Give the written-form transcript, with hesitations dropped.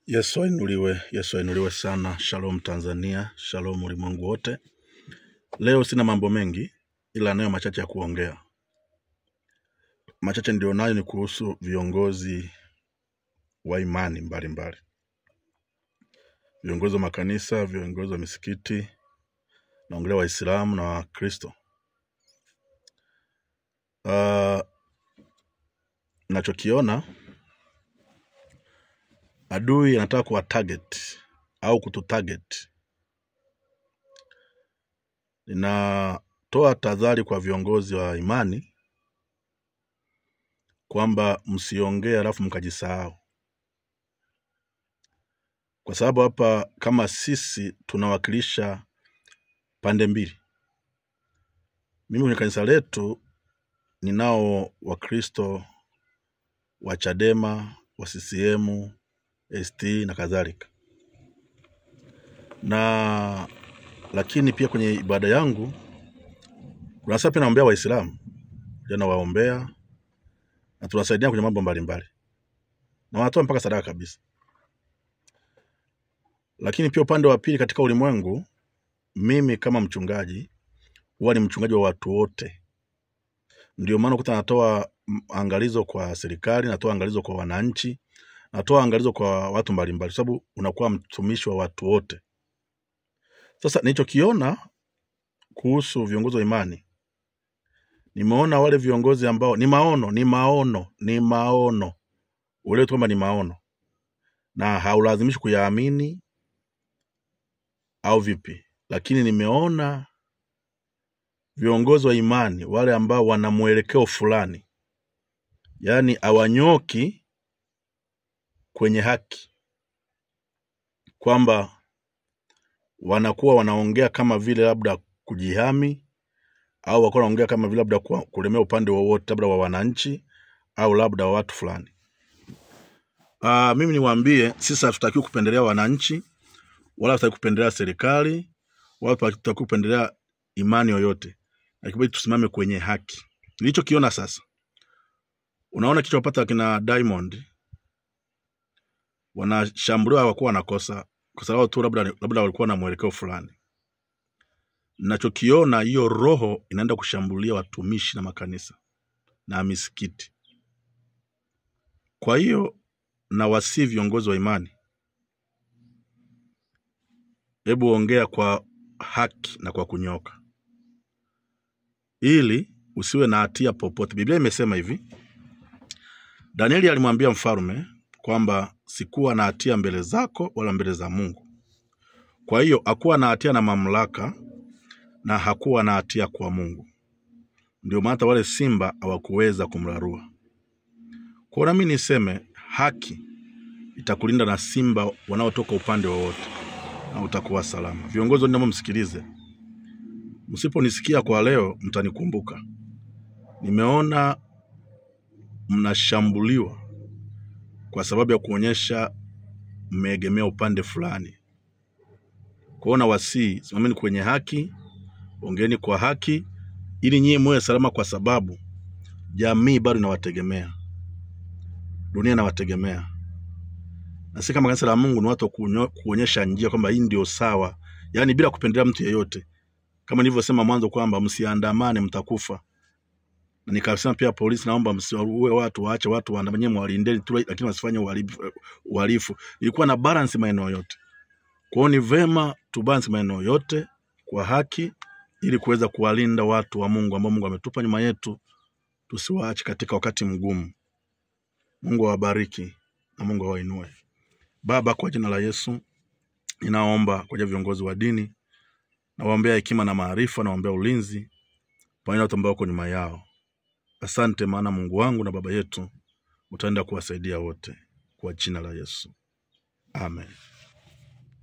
Yesu ainuliwe, Yesu ainuliwe sana. Shalom Tanzania, shalom ulimwengu wote. Leo sina mambo mengi ila nayo machache ya kuongea. Machache ndio nayo ni kuhusu viongozi wa imani mbalimbali. Viongozi wa makanisa, viongozi wa misikiti, naongelea Waislamu na Wakristo. Nachokiona, adui anataka kuwa target au kututarget. Ninatoa tahadhari kwa viongozi wa imani kwamba msiongee alafu mkajisahau. Kwa sababu hapa kama sisi tunawakilisha pande mbili. Mimi kwenye kanisa letu ninao Wakristo wa Chadema, wa CCM, ST na kadhalika. Na lakini pia kwenye ibada yangu kuna saa pia naombea Waislamu. Jana waombea na tunasaidia kwenye mambo mbalimbali. Na wanatoa mpaka sadaka kabisa. Lakini pia upande wa pili katika ulimwengu, mimi kama mchungaji huwa ni mchungaji wa watu wote. Ndio maana ukuta natoa angalizo kwa serikali, natoa angalizo kwa wananchi, natoa angalizo kwa watu mbalimbali, sababu unakuwa mtumishi wa watu wote. Sasa nilichokiona kuhusu viongozi wa imani, nimeona wale viongozi ambao ni maono, ni maono, ni maono. Uelewe kwamba ni maono na haulazimishi kuyaamini au vipi. Lakini nimeona viongozi wa imani wale ambao wana mwelekeo fulani, yani hawanyoki kwenye haki, kwamba wanakuwa wanaongea kama vile labda kujihami, au wako wanaongea kama vile labda kulemea upande wowote, labda wa wananchi au labda wa watu fulani. Mimi niwaambie, sisi hatutakiwi kupendelea wananchi, wala hatutakiwi kupendelea serikali, wala hatutakiwi kupendelea imani yoyote. Lakini tusimame kwenye haki. Nilichokiona sasa, unaona kilichopata kina Diamond, wanashambuliwa hawakuwa wanakosa kwa sababu tu labda walikuwa na mwelekeo fulani. Ninachokiona, hiyo roho inaenda kushambulia watumishi na makanisa na misikiti. Kwa hiyo nawasihi viongozi wa imani, hebu ongea kwa haki na kwa kunyoka, ili usiwe na hatia popote. Biblia imesema hivi, Danieli alimwambia mfalme kwamba sikuwa na hatia mbele zako wala mbele za Mungu. Kwa hiyo hakuwa na hatia na mamlaka na hakuwa na hatia kwa Mungu. Ndio maana wale simba hawakuweza kumrarua. Kwa hiyo mimi niseme haki itakulinda na simba wanaotoka upande wowote na utakuwa salama. Viongozi naomba msikilize. Msiponisikia kwa leo mtanikumbuka. Nimeona mnashambuliwa kwa sababu ya kuonyesha mmeegemea upande fulani. Kwa hiyo nawasihi, simameni kwenye haki, ongeeni kwa haki ili nyie muwe salama, kwa sababu jamii bado inawategemea. Dunia inawategemea. Na sisi kama kanisa la Mungu ni watu kuonyesha njia kwamba hii ndio sawa, yani bila kupendelea mtu yeyote. Kama nilivyosema mwanzo kwamba msiandamane mtakufa. Na nikasema pia polisi, naomba msiwaue watu, waache watu waandamane, mwalindeni tu, lakini wasifanye uhalifu. Ilikuwa na balance maeneo yote. Kwa hiyo ni vema tu balance maeneo yote kwa haki ili kuweza kuwalinda watu wa Mungu ambao Mungu ametupa nyuma yetu, tusiwaache katika wakati mgumu. Mungu awabariki na Mungu awainue. Baba, kwa jina la Yesu, ninaomba kwa viongozi wa dini, nawaombea hekima na maarifa, nawaombea ulinzi pamoja na watu ambao wako nyuma yao. Asante, maana Mungu wangu na Baba yetu utaenda kuwasaidia wote, kwa jina la Yesu. Amen.